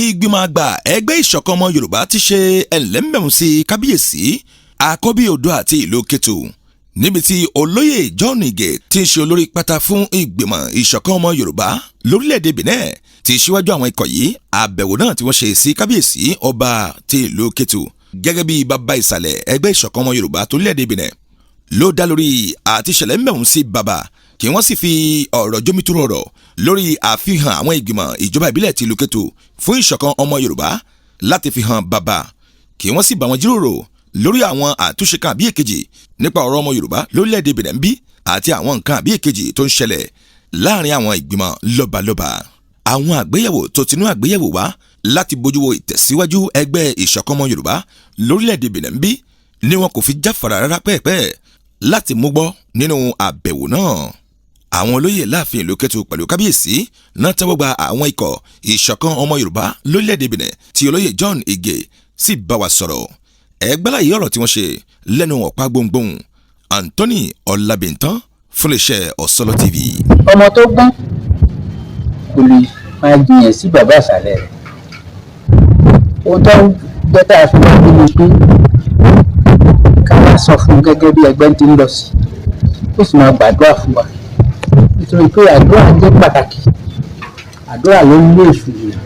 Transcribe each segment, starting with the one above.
Ìgbìmọ̀ àgbà ẹgbẹ́ ìṣọ̀kan ọmọ Yorùbá ti ṣe ẹlẹ́mbẹ̀rún sí kábíyèsí àkọ́bí Oòduà àti ìlú Kétu, níbi tí olóyè John Ige ti ń ṣe olórí pátá fún ìgbìmọ̀ ìṣọ̀kan ọmọ Yorùbá lórílẹ̀‐èdè Benin ti ṣíwájú àwọn ikọ̀ yìí. Àbẹ̀wò náà tí wọ́n ṣe sí kábíyèsí ọba ti ìlú Kétu gẹ́gẹ́ bí bàbá ìsàlẹ̀ ẹgbẹ́ ìṣọ̀kan ọmọ Yorùbá torílẹ̀‐èdè Benin ló dá lórí àtiṣẹ̀lẹ̀ mbẹ̀hún sí bàbá, kí wọ́n sì fi ọ̀rọ̀ jómitóró ọ̀rọ̀ lórí àfihàn àwọn ìgbìmọ̀ ìjọba ìbílẹ̀ ti ìlú Kétu fún ìṣọ̀kan ọmọ Yorùbá láti fi hàn bàbá, kí wọ́n sì bá wọn jíròrò lórí àwọn àtúnṣe kan àbí èkejì nípa ọ̀rọ̀ ọmọ Yorùbá lórílẹ̀‐èdè Benin bí àti àwọn nǹkan àbí èkejì tó ń ṣẹlẹ̀ láàrin àwọn ìgbìmọ̀ lọ́balọ́ba. Àwọn àgbéyẹ̀wò tó tinú àgbéyẹ̀wò wá láti bójú wo ìtẹ̀síwájú ẹgbẹ́ ìṣọ̀kan ọmọ Yorùbá lórílẹ̀‐èdè Benin bí ni wọn kò fi jáfara rárá pẹ́ẹ́pẹ́ láti mú gbọ́ nínú àbẹ̀wò náà. Àwọn olóyè láàfin ìlú Kétu pẹ̀lú kábíyèsí náà tẹ́wọ́ gba àwọn ikọ̀ ìṣọ̀kan ọmọ Yorùbá lórílẹ̀‐èdè Benin tí olóyè John Ige sì bá wa sọ̀rọ̀. Ẹgbẹ́láyé ọ̀rọ̀ tí wọ́n ṣe lẹ́nu ọ̀pá gbohùngbohùn Anthony Ọlábìntán fún iléeṣẹ́ Ọ̀sọ́lọ́ TV. Ọmọ tó gbọ́n kò lè máa jiyàn sí bàbá ìsàlẹ̀ rẹ̀. Ohun tó ń jẹ́ tá a fi wá nínú pé ká wá sọ fún un gẹ́gẹ́ bí ẹgbẹ́ ti ń lọ sí, ó sì máa gbàdúrà fún wa, nítorí pé àdúrà jẹ́ pàtàkì. Àdúrà ló ń lé èṣù jìnnà.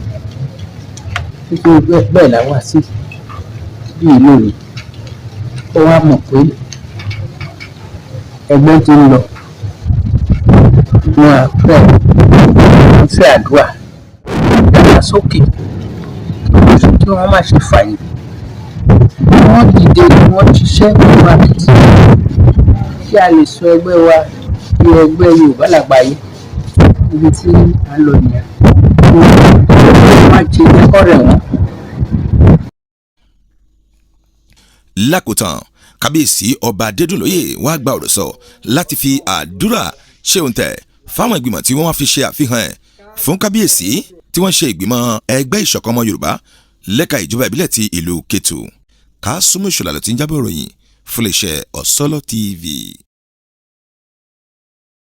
Nítorí bẹ́ẹ̀ la wá sí bí ìlú mi, ó wá mọ̀ pé ẹgbẹ́ ti ń lọ, wọn àfẹ́ wọn fẹ́ àdúrà ìdàgbàsókè, kí wọ́n má ṣe fàyè, kí wọ́n dìde, kí wọ́n ṣiṣẹ́ pẹ̀lú akitiyan, kí a lè sọ ẹgbẹ́ wa di ẹgbẹ́ Yorùbá lágbàáyé. Ibi tí à ń lọ nìyẹn. Kí wọ́n má ṣe jẹ́ kó rẹ̀ wọ́n. Lákòótán, kábíyèsí ọba Adédùnlóyè wá gba ọ̀rọ̀ sọ láti fi àdúrà ṣe òǹtẹ̀ fáwọn ìgbìmọ̀ tí wọ́n wá fi ṣe àfihàn ẹ̀ fún kábíyèsí tí wọ́n ṣe ìgbìmọ̀ ẹgbẹ́ ìṣọ̀kan ọmọ Yorùbá lẹ́ka ìjọba ìbílẹ̀ ti ìlú Kétu. Kásùmù Ìṣọ̀lá ló ti ń jábọ̀ ròyìn fún iléeṣẹ́ Ọ̀sọ́lọ́ TV.